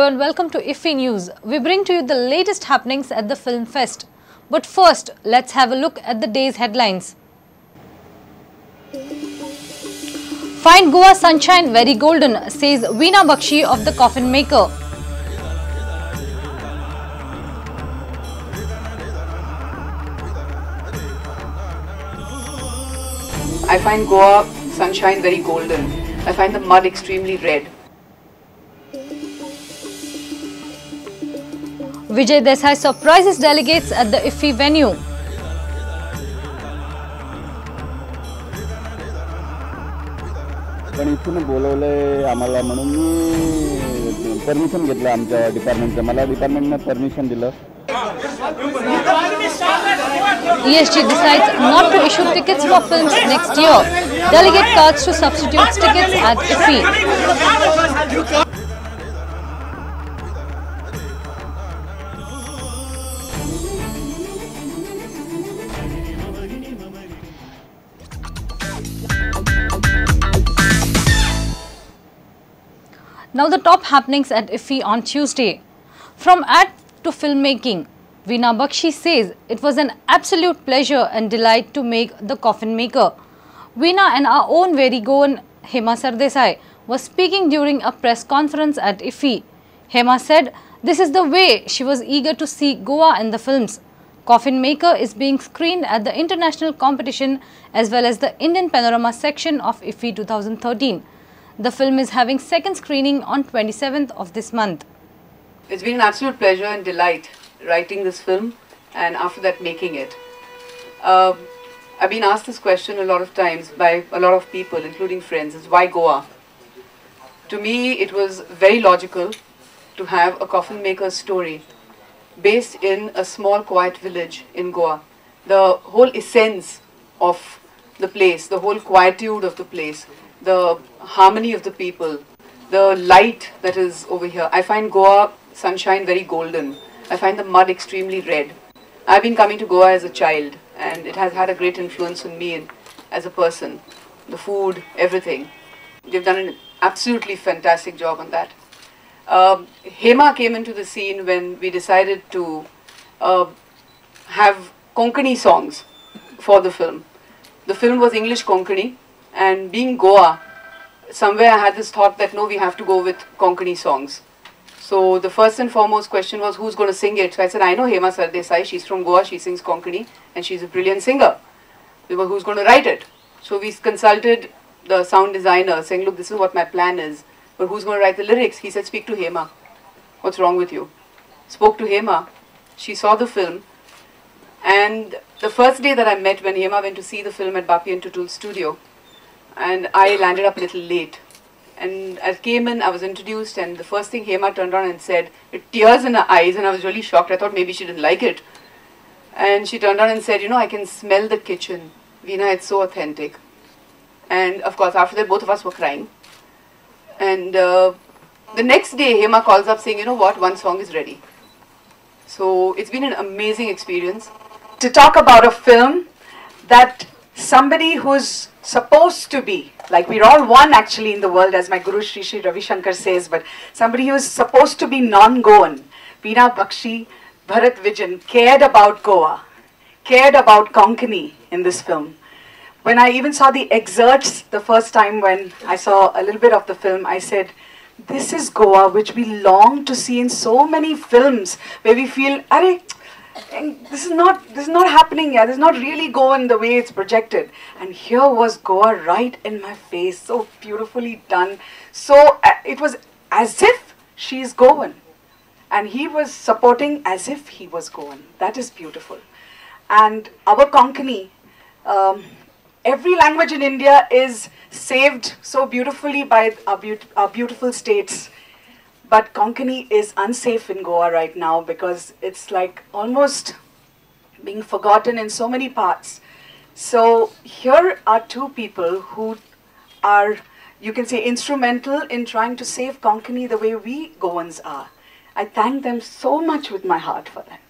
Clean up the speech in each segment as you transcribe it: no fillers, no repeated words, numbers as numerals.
Hello and welcome to IFFI News. We bring to you the latest happenings at the film fest. But first, let's have a look at the day's headlines. Find Goa sunshine very golden, says Veena Bakshi of The Coffin Maker. I find Goa sunshine very golden. I find the mud extremely red. Vijay Desai surprises delegates at the IFFI venue. पण इथून बोलवलंय आम्हाला म्हणून मी permission घेतलं आमच्या डिपार्टमेंटचं. मला डिपार्टमेंटनं permission दिलं. ESG decides not to issue tickets for films next year. Delegate cards to substitute tickets at IFFI. Now the top happenings at IFFI on Tuesday. From ad to filmmaking, Veena Bakshi says it was an absolute pleasure and delight to make The Coffin Maker. Veena and our own very Goan Hema Sardesai was speaking during a press conference at IFFI. Hema said this is the way she was eager to see Goa in the films. Coffin Maker is being screened at the international competition as well as the Indian Panorama section of IFFI 2013. The film is having second screening on 27th of this month. It's been an absolute pleasure and delight writing this film and after that making it. I've been asked this question a lot of times by a lot of people, including friends, is why Goa? To me, it was very logical to have a coffin maker's story based in a small quiet village in Goa. The whole essence of the place, the whole quietude of the place, the harmony of the people, the light that is over here. I find Goa sunshine very golden. I find the mud extremely red. I've been coming to Goa as a child and it has had a great influence on me as a person. The food, everything. They've done an absolutely fantastic job on that. Hema came into the scene when we decided to have Konkani songs for the film. The film was English Konkani, and being Goa, somewhere I had this thought that no, we have to go with Konkani songs. So the first and foremost question was, who's going to sing it? So I said, I know Hema Sardesai, she's from Goa, she sings Konkani and she's a brilliant singer. We were, who's going to write it? So we consulted the sound designer saying, look, this is what my plan is, but who's going to write the lyrics? He said, speak to Hema. What's wrong with you? Spoke to Hema. She saw the film. And the first day that I met, when Hema went to see the film at Bapi and Tutul's studio, and I landed up a little late. And I came in, I was introduced, and the first thing Hema turned around and said, with tears in her eyes, and I was really shocked. I thought maybe she didn't like it. And she turned around and said, you know, I can smell the kitchen. Veena, it's so authentic. And of course, after that, both of us were crying. And the next day, Hema calls up saying, you know what, one song is ready. So it's been an amazing experience. To talk about a film that somebody who's supposed to be, like we're all one actually in the world, as my Guru Sri Sri Ravi Shankar says, but somebody who's supposed to be non-Goan, Veena Bakshi, Bharat Vijan, cared about Goa, cared about Konkani in this film. When I even saw the excerpts the first time, when I saw a little bit of the film, I said, this is Goa, which we long to see in so many films, where we feel, arey, this is not happening here. This is not really Goa in the way it's projected. And here was Goa right in my face, so beautifully done. So it was as if she is Goan, and he was supporting as if he was Goan. That is beautiful. And our Konkani, every language in India is saved so beautifully by our beautiful states. But Konkani is unsafe in Goa right now because it's like almost being forgotten in so many parts. So here are two people who are, you can say, instrumental in trying to save Konkani the way we Goans are. I thank them so much with my heart for that.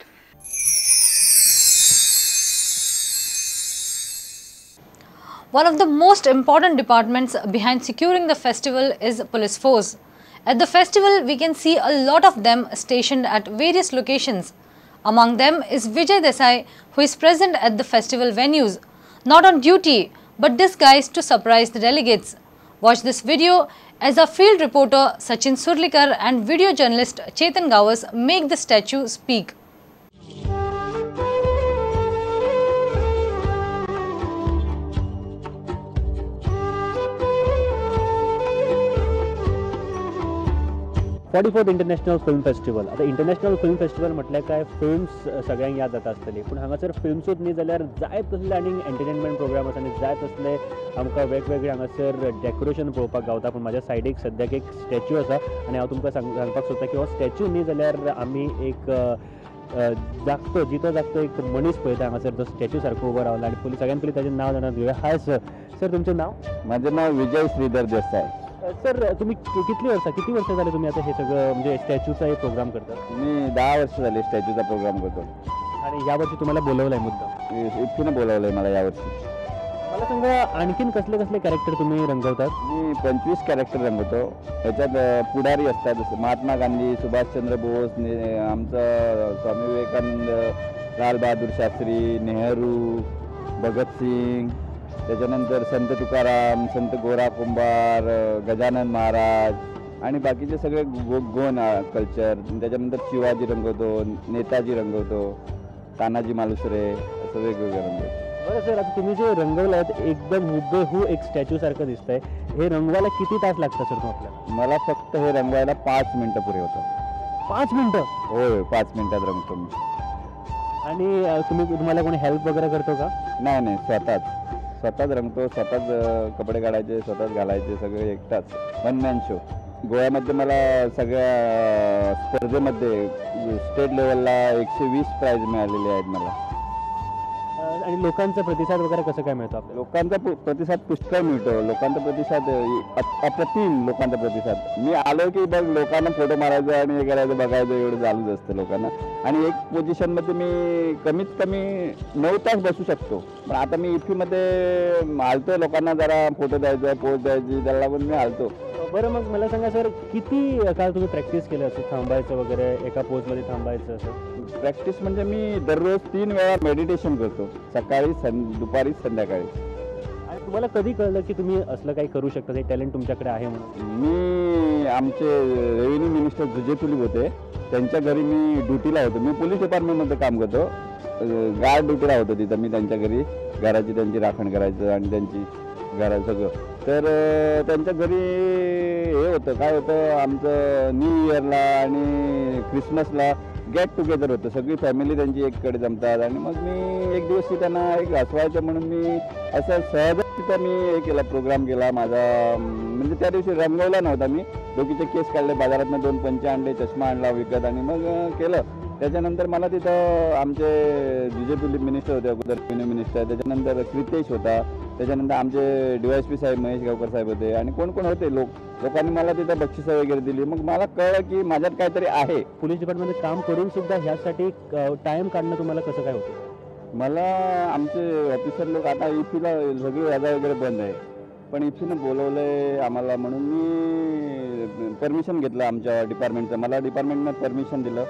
One of the most important departments behind securing the festival is police force. At the festival, we can see a lot of them stationed at various locations. Among them is Vijay Desai, who is present at the festival venues, not on duty but disguised to surprise the delegates. Watch this video as our field reporter Sachin Surlikar and video journalist Chetan Gawas make the statue speak. 44th international film festival. आतां international film festival म्हटल्यार काय films सगळ्यांक याद जाता आसतली, पूण हांगासर फिल्म्सूच न्ही जाल्यार जाय तसले आनी एंटरटेनमेंट प्रोग्राम आसा आनी जाय तसले आमकां वेगवेगळे हांगासर डेकोरेशन पळोवपाक गावता. पूण म्हाज्या सायडीक सद्याक एक स्टॅच्यू आसा आनी हांव तुमकां सांगपाक सोदता की हो स्टॅच्यू न्ही जाल्यार आमी एक जागतो जितो जागतो एक मनीस पळयता हांगासर, तो स्टॅच्यू सारको उबो रावला. आनी पयलीं सगळ्यान पयलीं ताजें नांव जाणा घेवया. हाय सर, सर तुमचें नांव? म्हाजें नांव विजय श्रीधर देसाय. सर तुम्ही कितली वर्सां किती वर्सां जाली तुम्ही आता हे सगळं म्हणजे स्टॅच्यूचा हे प्रोग्राम करता? मी 10 वर्ष झाले स्टॅच्यूचा प्रोग्राम करतो. आणि या वर्षी तुम्हाला बोलवलं आहे मुद्दाम? इफ्फीनं बोलवलं आहे मला यावर्षी. मला सांगा आणखीन कसले कसले कॅरेक्टर तुम्ही रंगवतात? मी 25 कॅरेक्टर रंगवतो. त्याच्यात पुढारी असतात जसं महात्मा गांधी, सुभाषचंद्र बोस, आमचं स्वामी विवेकानंद, लालबहादूर शास्त्री, नेहरू, भगतसिंग, त्याच्यानंतर संत तुकाराम, संत गोरा कुंभार, गजानन महाराज आणि बाकीचे सगळे गोवन कल्चर. त्याच्यानंतर शिवाजी रंगवतो, नेताजी रंगवतो, तानाजी मालुसरे, असं वेगवेगळे रंगवतो. बरं सर, आता तुम्ही जे रंगवलं आहेत एकदम हुबेहू एक स्टॅच्यू सारखं दिसतंय, हे रंगवायला किती तास लागतात सर आपल्याला? मला फक्त हे रंगवायला 5 मिनटं पुरे होतात. 5 मिनटं? होय, 5 मिनटात रंगतो मी. आणि तुम्हाला कोणी हेल्प वगैरे करतो का? नाही नाही, स्वतःच रंगतो, स्वतःच कपडे काढायचे, स्वतःच घालायचे, सगळे एकटाच, वन मॅन शो. गोव्यामध्ये मला सगळ्या स्पर्धेमध्ये स्टेट लेवलला 120 प्राईज मिळालेले आहेत मला. आणि लोकांचा प्रतिसाद वगैरे कसं काय मिळतो आपल्याला? लोकांचा प्रतिसाद पुष्कळ मिळतो. लोकांचा प्रतिसाद अप्रतिम, लोकांचा प्रतिसाद. मी आलो की बघ लोकांना फोटो मारायचं आणि हे करायचं, बघायचं, एवढं चालूच असतं लोकांना. आणि एक पोझिशनमध्ये मी कमीत कमी 9 तास बसू शकतो, पण आता मी इफ्फीमध्ये हालतो, लोकांना जरा फोटो द्यायचा, पोज द्यायची, त्याला पण मी हालतो. बरं, मग मला सांगा सर, किती काळ तुम्ही प्रॅक्टिस केलं असं थांबायचं वगैरे, एका पोजमध्ये थांबायचं असं? प्रॅक्टिस म्हणजे मी दररोज 3 वेळा मेडिटेशन करतो, सकाळी, दुपारी, संध्याकाळी. आणि तुम्हाला कधी कळलं की तुम्ही असलं काही करू शकता, हे टॅलेंट तुमच्याकडे आहे म्हणून? मी आमचे रेव्हेन्यू मिनिस्टर जुजे तुलिप होते, त्यांच्या घरी मी ड्युटीला होतो. मी पोलीस डिपार्टमेंटमध्ये काम करतो, गार्ड ड्युटीला होतो तिथं. मी त्यांच्या घरी घराची त्यांची राखण करायचं आणि त्यांची घरा सगळं. तर त्यांच्या घरी हे होतं, काय होतं आमचं न्यू इयरला आणि क्रिसमसला गेट टुगेदर होतं, सगळी फॅमिली त्यांची एककडे जमतात. आणि मग मी एक दिवस त्यांना एक हसवायचं म्हणून मी असं सहज तिथं मी हे केला, प्रोग्राम केला माझा. म्हणजे त्या दिवशी रंगवला नव्हता मी, डोकीचे केस काढले, बाजारातनं 2 पंचे आणले, चष्मा आणला विकत आणि मग केलं. त्याच्यानंतर मला तिथं आमचे जुजे तुलिप मिनिस्टर होते अगोदर, रेव्हेन्यू मिनिस्टर, त्याच्यानंतर क्रितेश होता, त्याच्यानंतर आमचे DYSP साहेब महेश गावकर साहेब होते आणि कोण कोण होते लोकांनी मला तिथं बक्षिसं वगैरे दिली. मग मला कळलं की माझ्यात काहीतरी आहे. पोलीस डिपार्टमेंटमध्ये काम करून सुद्धा ह्यासाठी टाईम काढणं तुम्हाला कसं काय होतं? मला आमचे ऑफिसर लोक, आता इफ्फीला सगळी रजा वगैरे बंद आहे, पण इफ्फीनं बोलवलं आहे आम्हाला म्हणून मी परमिशन घेतलं आमच्या डिपार्टमेंटचं. मला डिपार्टमेंटनं परमिशन दिलं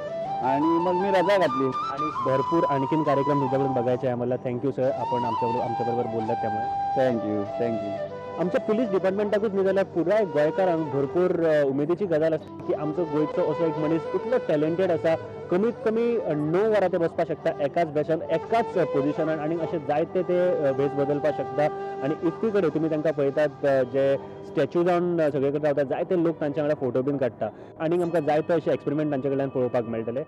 आणि मग मी रजा घातली. आणि भरपूर आणखीन कार्यक्रम तुमच्याकडून बघायचे आहे आम्हाला. Thank you sir, आपण आमच्याबरोबर बोललात त्यामुळे. Thank you, thank you. आमच्या पुलीस डिपार्टमेंटाकूच न्ही जाल्यार पुराय गोंयकारांक भरपूर उमेदीची गजाल आसता की आमचो गोंयचो असो एक मनीस इतलो टॅलेंटेड आसा, कमीत कमी 9 वरां ते बसपाक शकता एकाच भेसान, एकाच पोजिशनान, आनी अशें जायते ते भेस बदलपाक शकता. आनी इफ्फी कडेन तुमी तांकां पळयतात जे स्टॅच्यू जावन सगळे कडेन रावतात, जायते लोक तांच्या वांगडा फोटो बीन काडटा आनी आमकां जायते अशे एक्सपेरिमेंट तांचे कडल्यान पळोवपाक मेळटले.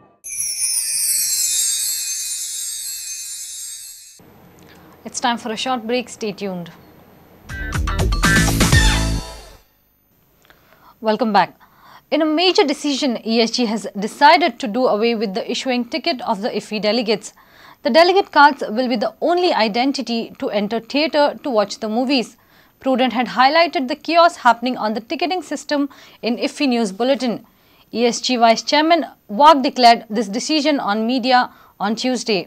It's time for a short break. Stay tuned. Welcome back. In a major decision, ESG has decided to do away with the issuing ticket of the IFFI delegates. The delegate cards will be the only identity to enter theatre to watch the movies. Prudent had highlighted the chaos happening on the ticketing system in IFFI News Bulletin. ESG Vice Chairman Wagh declared this decision on media on Tuesday.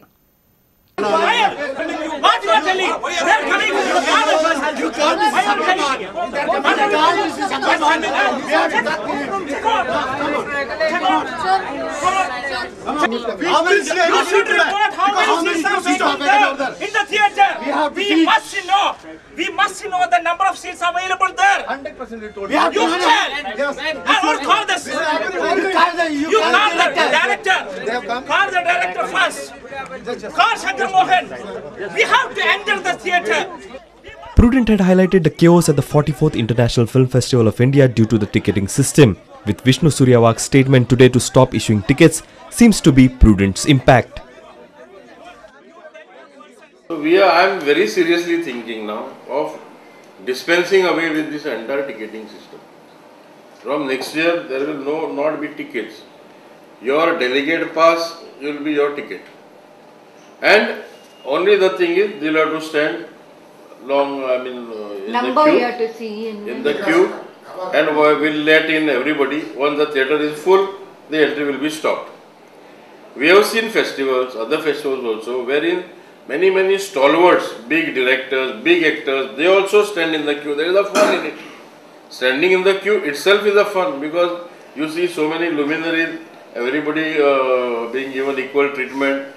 What? Delhi. They are coming from Maharashtra. You call me Shankar. You should report how many seats are available in the theatre. We must know. We must know the number of seats available there. 100% You tell. And or call the. You call the director. Call the director first. Call Shankar Mohan. We have to enter the theatre. Prudent had highlighted the chaos at the 44th International Film Festival of India due to the ticketing system. With Vishnu Surya Wagh's statement today to stop issuing tickets seems to be Prudent's impact. So I am very seriously thinking now of dispensing away with this entire ticketing system. From next year, there will not be tickets. Your delegate pass will be your ticket. And only the thing is, they'll have to stand long, in number the queue, you have to see in the queue, and we'll let in everybody. Once the theatre is full, the entry will be stopped. We have seen festivals, other festivals also, wherein many stalwarts, big directors, big actors, they also stand in the queue. There is a fun in it. Standing in the queue itself is a fun, because you see so many luminaries, everybody being given equal treatment.